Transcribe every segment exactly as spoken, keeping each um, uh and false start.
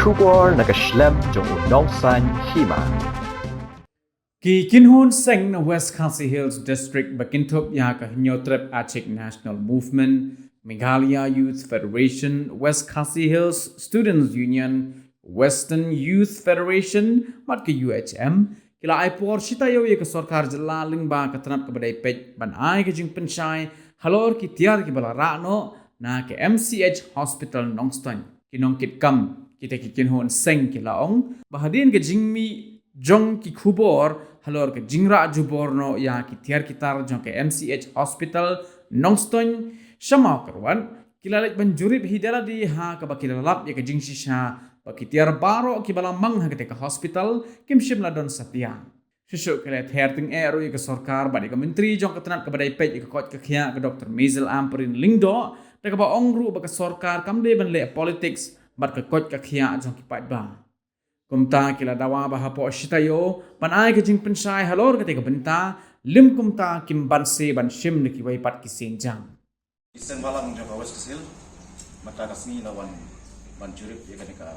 Khubor na ka shlem jong u nongsan hima. Ki kynhun seng na West Khasi Hills District ba kynthup ïa ka Hynñiewtrep Achik National Movement, Meghalaya Youth Federation, West Khasi Hills Students Union, Western Youth Federation, bad ka U H M, ki la ai por shi taïew ïa ka sorkar jylla lyngba ka tnat kaba dei peit ban ai ka jingpynshai halor ki tiar kiba la rah noh na ka M C H Hospital Nongstoiñ. Ki nongkitkam kita ki kynhun seng ki la ong ba hadien ka jingmih jong ki khubor halor ka jingrah jubor noh ïa ki tiar ki tar jong ka M C H Hospital Nongstoiñ, sha Mawkyrwat, ki la leit ban jurip hi da lade ha kaba ki la lap ïa ka jingshisha ba ki tiar baroh kiba la mang ha kata ka hospital kim shym la don satia. Shuh shuh ki la ther tyngeh ruh ïa ka sorkar bad ïa ka myntri jong ka tnat kaba dei peit ïa ka koit ka khiah ka Doktor Maisel Ampareen Lyngdoh, da kaba ong ruh ba ka sorkar kam dei ban leh politics bad ka koit ka khiah jong ki paidbah. Kumta ki la dawa ba hapoh shi taïew ban ai ka jingpynshai halor kata ka bynta, lym kumta kim banse ban shim da kiwei pat ki sienjam. Ki seng bhalang jong ka West Khasi Hills mynta ka sngi la wan ban jurip ïa kane ka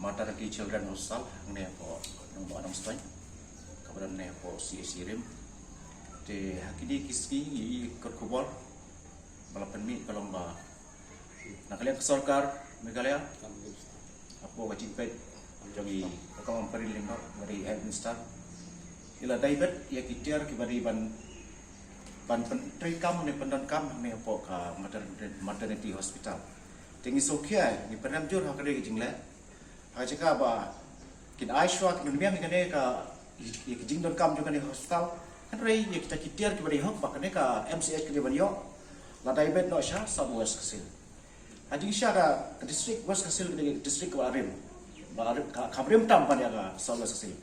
Maternity Children Hospital hangne hapoh Nongbah Nongstoiñ, kaba don hangne hapoh C H C Rim. Te ha kine ki sngi ngi ïohi kot khubor ba la pynmih ka long ba na ka liang ka sorkar Meghalaya hapoh ka jingpeit jong i Doktor Ampareen Lyngdoh, ba dei Health Minister, i la dei beit ïa ki tiar kiba dei ban, ban pyntreikam ne pyndonkam hangne hapoh ka maternity, maternity hospital. Te ngi sngewkhia, ngi pynrem jur ha kane ka jingleh, ha ka jaka ba kin ai shuwa, kin pynbiang ïa kane ka, ïa ka jingdonkam jong kane ka hospital. Hynrei ïa kita ki tiar kiba dei hok ba kane ka M C H ka dei ban ïoh, la dei beit noh sha South West Khasi Hills. Ha jingshisha ka, ka district West Khasi Hills ka dei ka district kaba la rim, ba la rim, ka, kaba rim tam ban ïa ka South West Khasi Hills.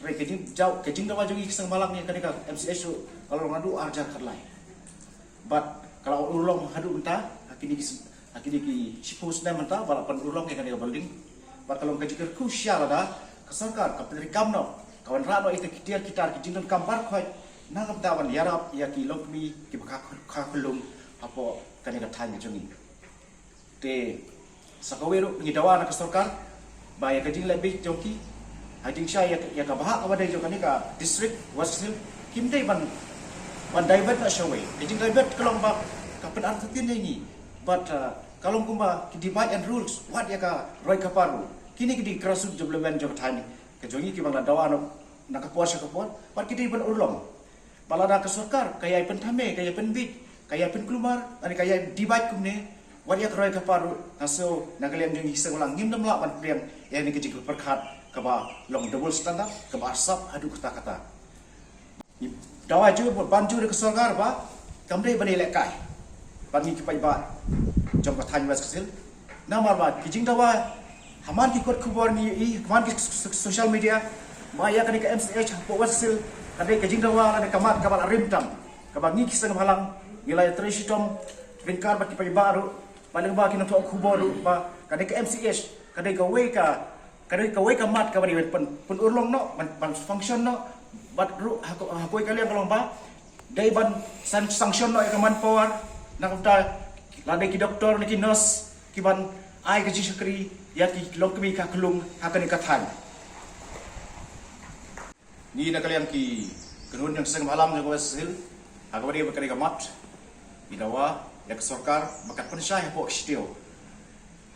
Hynrei ka jingjaw, ka jingdawa jong ngi ki seng bhalang ïa kane ka M C H ruh ka la long naduh ar hajar khatlai. Bad ka la urlong haduh mynta, ha kine ki s-, ha kine ki shiphew snem mynta ba la pynurlong ïa kane ka building. Bad ka long ka jingkyrkhu shisha lada ka sorkar ka pyntreikam noh, ka wanrah noh ïa kita ki tiar ki tar, ki jingdonkam baroh khoit, na ka bynta ban ïarap ïa ki longkmie kiba kha, kha khyllung hapoh kane ka thaiñ ka jong ngi. Te sa kawei ruh ngi dawa na ka sorkar ba ïa ka jingleh beit jong ki, ha jingshisha ïa ka, ïa ka bhah kaba dei jong kane ka district West Khasi Hills, kim dei ban, ban divert noh shawei. Ka jingdivert ka long ba ka pynartatien ïa ngi. Bad, uh, ka long kumba ki divide and rules, wat ïa ka roi ka par ruh. Kine ki dei grassroots development jong ka thaiñ ka jong ngi kiba la dawa noh na ka por sha ka por, bad ki dei ban urlong. Ba lada ka sorkar ka ïai pynthame, ka ïai pynbit, ka ïai pynkulmar, lane ka ïai divide kumne, wat ïa ka roi ka par ruh, nga sngew na ka liang jong ngi ki seng bhalang ngim dam lah ban pdiang ïa kane ka jingpyrkhat kaba long double standard, kaba arsap haduh katta katta. Dawa jur, ban jur ïa ka sorkar ba kam dei ban ïalehkai bad ngi ki paidbah jong ka thaiñ West Khasi Hills. Namar ba ki jingdawa ha man ki kot khubor ngi ïohi, ha man ki s-, s-, social media, ba ïa kane ka M C H hapoh West Khasi Hills ka dei ka jingdawa lane ka mat kaba la rim tam, kaba ngi ki seng bhalang ngi la ïatrei shitom ryngkat bad ki paidbah ruh, bad lyngba ki nongthoh khubor ruh, ba kane ka M C H ka dei kawei ka, ka dei kawei ka mat kaba dei ban pyn, pynurlong noh, ban, ban function noh, bad ruh ha ko, ha kawei ka liang ka long ba dei ban san, sanction noh ïa ka manpower, na ka bynta la dei ki doktor ne ki nurse kiban ai ka jingshakri ïa ki longkmie kha khyllung ha kane ka thaiñ. Ngi na ka liang ki kynhun jong ki seng bhalang jong ka West Khasi Hills, ha kaba dei bad kane ka mat, ngi dawa ïa ka sorkar ba kan pynshai hapoh ka shi taïew,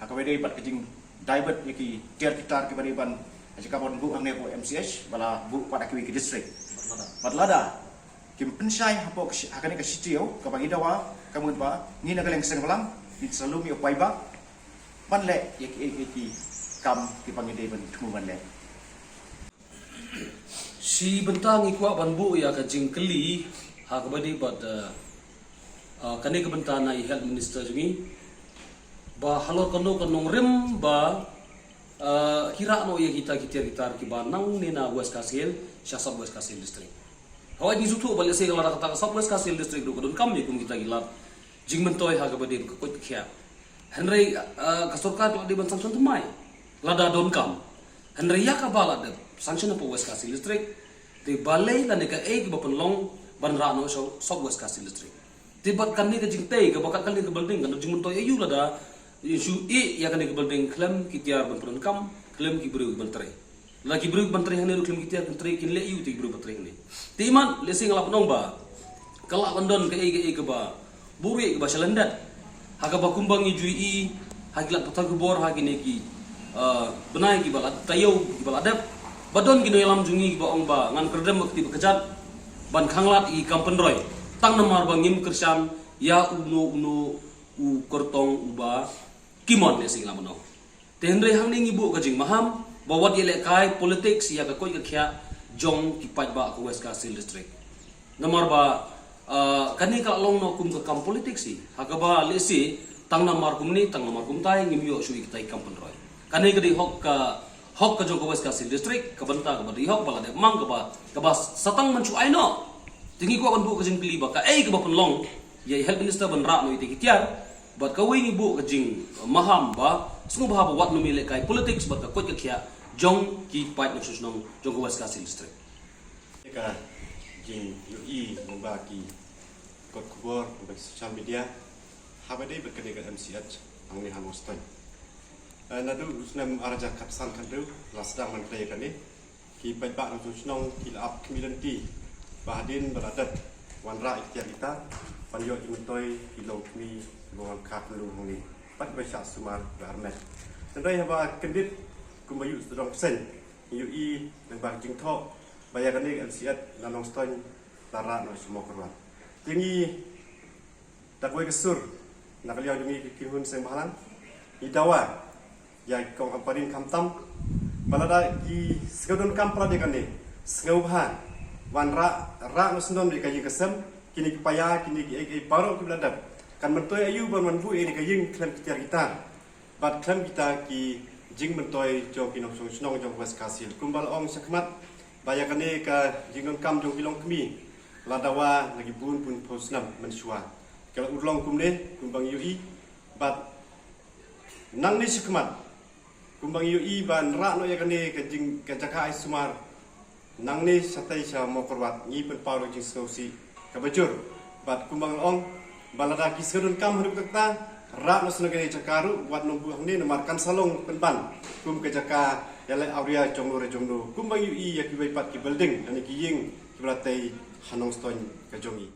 ha kaba dei bad ka jingdivert ïa ki tiar ki tar kiba dei ban, ha jaka ban buh hangne hapoh M C H, ba la buh pat ha kiwei ki district. Bad lada kim pynshai hapoh ka shi, ha kane ka shi taïew kaba ngi dawa, ka mut ba ngi na ka liang ki seng bhalang ngin sa lum ïa u paidbah ban leh ïa ki, ïa ki kam kiba ngi dei ban thmu ban leh. Shi bynta ngi kwah ban buh ïa ka jingkylli ha kaba dei bad, eh, eh, kane ka bynta na i Health Minister jong ngi, ba halor kano ka nongrim ba, eh, ki rah noh ïa kita ki tiar ki tar kiba nangne na West Khasi Hills sha South West Khasi Hills District. Hawai ngi sngewthuh ba lehse lada kata ka South West Khasi Hills District ruh ka donkam ïa kum kita ki lad jingmyntoi ha kaba dei ka koit ka khiah. Hynrei, eh, ka sorkar ka la dei ban sanction thymmai lada donkam. Hynrei ïa kaba la dep sanction hapoh West Khasi Hills District, te balei lane kaei kaba pynlong ban rah noh sha South West Khasi Hills District? Te bad kane ka jingtei kaba kat kane ka building kan don jingmyntoi aïu lada Ïa shu ïeh ïa kane ka building khlem ki tiar ban pyndonkam, khlem ki briew ban trei. La ki briew ban trei hangne ruh khlem ki tiar ban trei, kin leh aïu te ki briew ban trei hangne. Te imat lehse nga lah ban ong ba ka lah ban don kaei kaei kaba buhrieh kaba shalyndet. Ha kaba kumba ngi ju ïohi ha ki lad pathai khubor ha kine ki, ah, bnai kiba la taïew kiba la dep, ba don ki nongïalam jong ngi kiba ong ba ngan kyrdem ba kti ba kjat ban khanglad ïa ki kam pynroi, tang namar ba ngim kyrshan ïa uno uno u kyrtong uba ki mon, lehse nga lah ban ong. Te hynrei hangne ngi buh ka jingmaham ba wat ïalehkai politics ïa ka koit ka khiah jong ki paidbah ka West Khasi Hills District. Namar ba, ah, kane ka lah long noh kum ka kam politics hi, ha kaba lehse tang namar kumne tang namar kumtai ngim ïoh shuh ïa kitai ki kam pynroi. Kane ka dei hok ka, hok ka jong ka West Khasi Hills District, ka bynta kaba dei hok ba la dep mang kaba, kaba sa tang mynshuwa ai noh. Te ngi kwah ban buh ka jingkylli ba kaei kaba pynlong ïa i Health Minister ban rah noh ïa kitei ki tiar. Bad kawei ngi buh ka jingmaham ba sngewbha ba wat nym ïalehkai politics bad ka koit ka khiah jong ki paid nongshong shnong jong ka West Khasi Hills District. Ka jingïohi lyngba ki kot khubor, lyngba ki social media, haba ïadei bad kane ka M C H hangne ha Nongstoiñ. Eh, naduh u snem ar hajar khatsan khathynriew la sdang ban trei kane. Ki paidbah nongshong shnong ki la ap khmih lynti ba hadien ba la dep wanrah ïa ki tiar ki tar, ban ïoh jingmyntoi ki longkmie kiba wan kha khunlung hangne bad ba shah sumar ba armet. Hynrei haba kyndit kumba ïoh sdang bseiñ, ngi ïohi lyngba ka jingthoh ba ïa kane ka M C H na Nongstoiñ la rah noh sha Mawkyrwat. Te ngi da kawei ka sur na ka liang jong ngi ki kynhun seng bhalang, ngi dawa ïa ki kong Ampareen khamtam ba lada ki sngewdonkam palat ïa kane, sngewbha wanrah, rah noh sngewdon ïa ka ïing ka sem, kine ki paia, kine kiei kiei baroh kiba la dep. Kan myntoi aïu ban wan buh ïa kane ka ïing khlem ki tiar ki tar bad khlem kita ki jingmyntoi jong ki nongshong shnong jong West Khasi Hills. Kumba la ong shakhmat ba ïa kane ka jingdonkam jong ki longkmie la dawa na ki bun bun phew snem mynshuwa. Ka la urlong kumne kumba ngi ïohi, bad nangne shakhmat kumba ngi ïohi ban rah noh ïa kane ka jing, ka jaka ai sumar nangne shatei sha Mawkyrwat, ngi pynpaw ïa ka jingsngewsih kaba jur. Bad kumba nga la ong ba lada ki sngewdonkam haduh katta, rah noh sha kane ka jaka ruh, wat nym buh hangne namar kan sa long pynban kum ka jaka ïaleh awria jongno re jongno, kumba ngi ïohi ïa kiwei pat ki building lane ki ïing kiba la tei ha Nongstoiñ ka jong ngi.